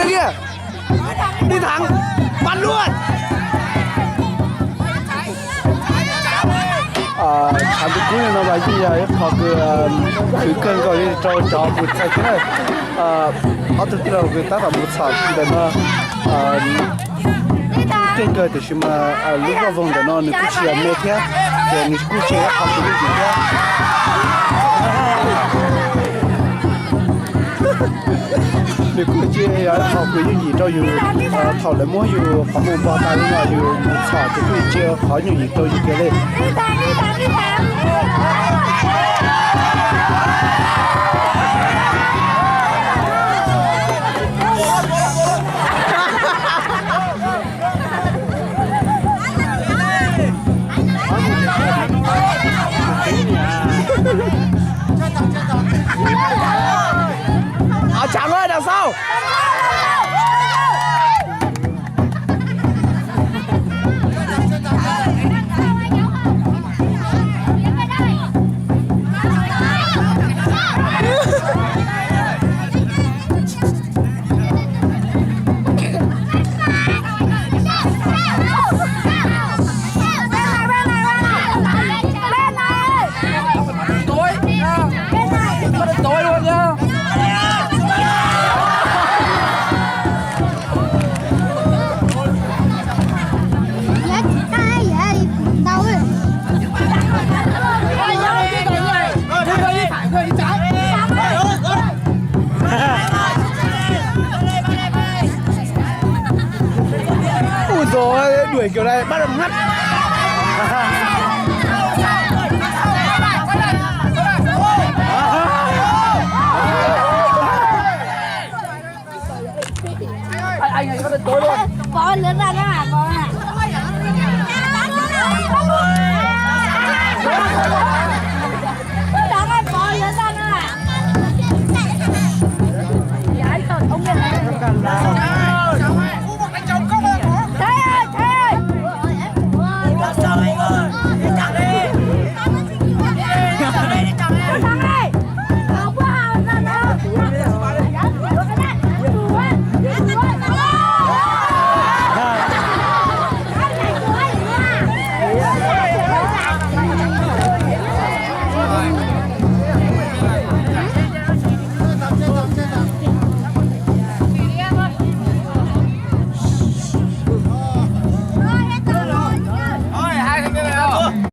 Lia, Lis Tham, Paj Luaj. Tshav ntuj kub li no mas yeej yog ib qho kws khwv kawg nkaus li rau cov mus txhais thiab. Ob tug tij laug kws tab tom mus txhom ntawm no keej kawg tiam sis mas lub voj voog ntawm no nws kuj tsis yog me thiab, ces nws kuj tsis yog ib qho kws yooj yim thiab. Nws kuj tsis yog ib qho kws yooj yim rau yus. Thaum lawv muab yus qhov muag npog tas li no yus mus txhom ces kuj tsis yog qhov yooj yim rau yus kiag li. Tsam no dag xauj. Ui dồi, đuổi kiểu này bắt đầu ngắt. Anh, anh này có đợt tối luôn. Có lứa ra các bạn có nè.